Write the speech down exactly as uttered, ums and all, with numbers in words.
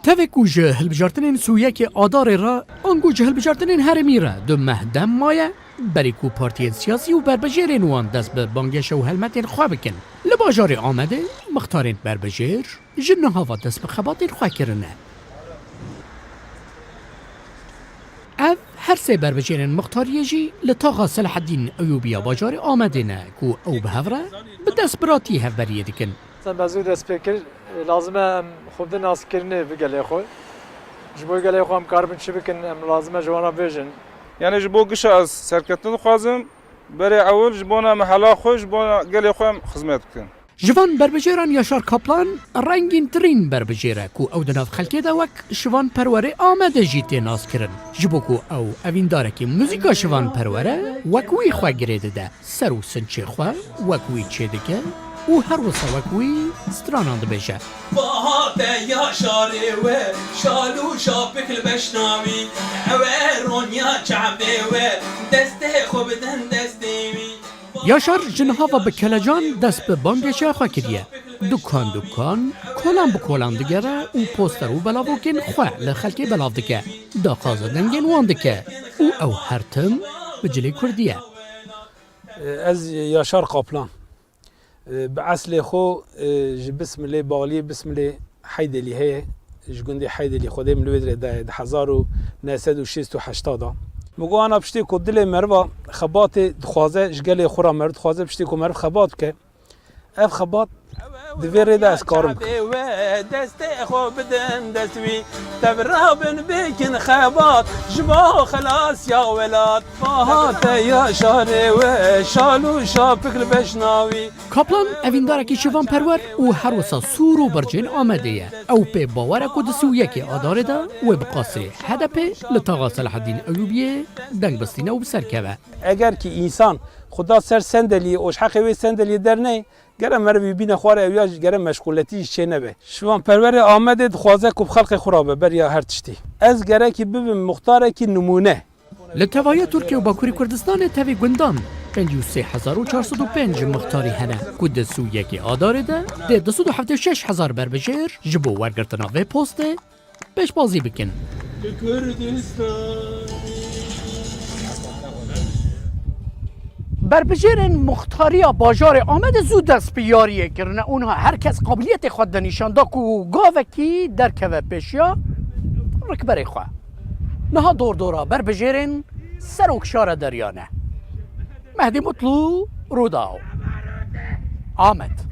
Tevê ku ji hilbijartinên sî û yekê Adarê re, ango ji hilbijartinên herêmî re du meh dem maye, berî ku partiyên siyasî û berbijêrên wan dest bi bangêşe û helmetên xwe bikin. Li bajarê Amedê mixtarên berbijêr ji niha ve dest bi xebatên xwe kirine. Ev her sê berbijêrên mixtariyê jî li taxa Selaheddîn Eyûbî ya bajarê Amedê ne ku ew bi hev re bi destbiratî hevberiyê dikin. Em zû dest pê kir, lazim e em xwe bidin naskirinê bi gelê xwe. Ji bo gelê xwe em karibin çi bikin, em lazim e ji wan re bêjin. Yanî ji bo gişa ez serkeftin dixwazim, berê ewil ji bona mehela xwe, ji bona gelê xwe em xizmet bikin. Ji van berbijêran Yaşar Kaplan rengîntirîn berbijêr e ku ew di nav xelkê de wek şivanperwerê Amedê jî tê naskirin. Ji bo ku ew evîndarekî muzîka şivanperwer e, wek wî xwe girê dide, ser û sinçê xwe wek wî çêdike û her wisa wek wî stranan dibêje. Baha te ya şarê we, şal û şapik li beşna wî, ew e ronya çavê we, destê xwe bidin destê wî. Yaşar ji niha ve bi kelecan dest bi bangêşa xwe kiriye. Dukan dukan, kolan bi kolan digere û poster û belavokên xwe li xelkê belav dike. Daxwaza dengên wan dike û ew her tim bi cilê kurdî ye. Ez Yaşar Kaplan. Bi eslê xwe, e, ji Bismilê, baliyê Bismilê Heydelî heye. Ji gundê Heydelî Xwedê min li wê dirê daye di hezar û neh sed û şêst û heşta de. Min got, ana piştê ku dilê meriva xebatê dixwaze, ji gelê xwe re meriv dixwaze, piştê ku meriv xebat bike, ev xebat di vê rê de ez karim bikim. Çavê we, destê xwe bidin dest wî, tev rabin bikin xebat, ji bo xelasiya welat. Baha te ya şarê we, şal û şapik li beşna wî. Kaplan evîndarekî şivanperwer û her wisa sûr û bircên Amedê ye. Ew pê bawer e ku di sî û yekê Adarê de wê bi qasê H D P li taxa Selaheddîn Eyûbiyê deng bistîne û bi ser keve. Eger kî însan xwe da ser sendeliyê û ji heqê wê sendeliyê derneyê, gere meriv wî bîne xwarê ew ya gere meşxûletî jî çê nebe. Şivanperwerê Amedê dixwaze ku bi xelkê xwe re be beriya her tiştî. Ez gerekî bibim muxtarekî nimûne. Li tevaya Tirkiye û Bakurê Kurdistanê tevî gundan pêncî û sê hezar û çar sed û pênc mixtarî hene ku di sî û yekê Adarê de dê du sed û hevdeh û şeş hezar berbijêr ji bo wergirtina vê postê pêşbazî bikin. Berbijêrên muxtariya bajarê Amedê zû dest bi yariyê kirine û niha her kes qabiliyetê xwe dinîşan da ku gavekî derkeve pêşiya rikberê xwe. Niha dordora berbijêrên serok şare deriyane. Mehdî Mutlu, Rûdaw, Amed.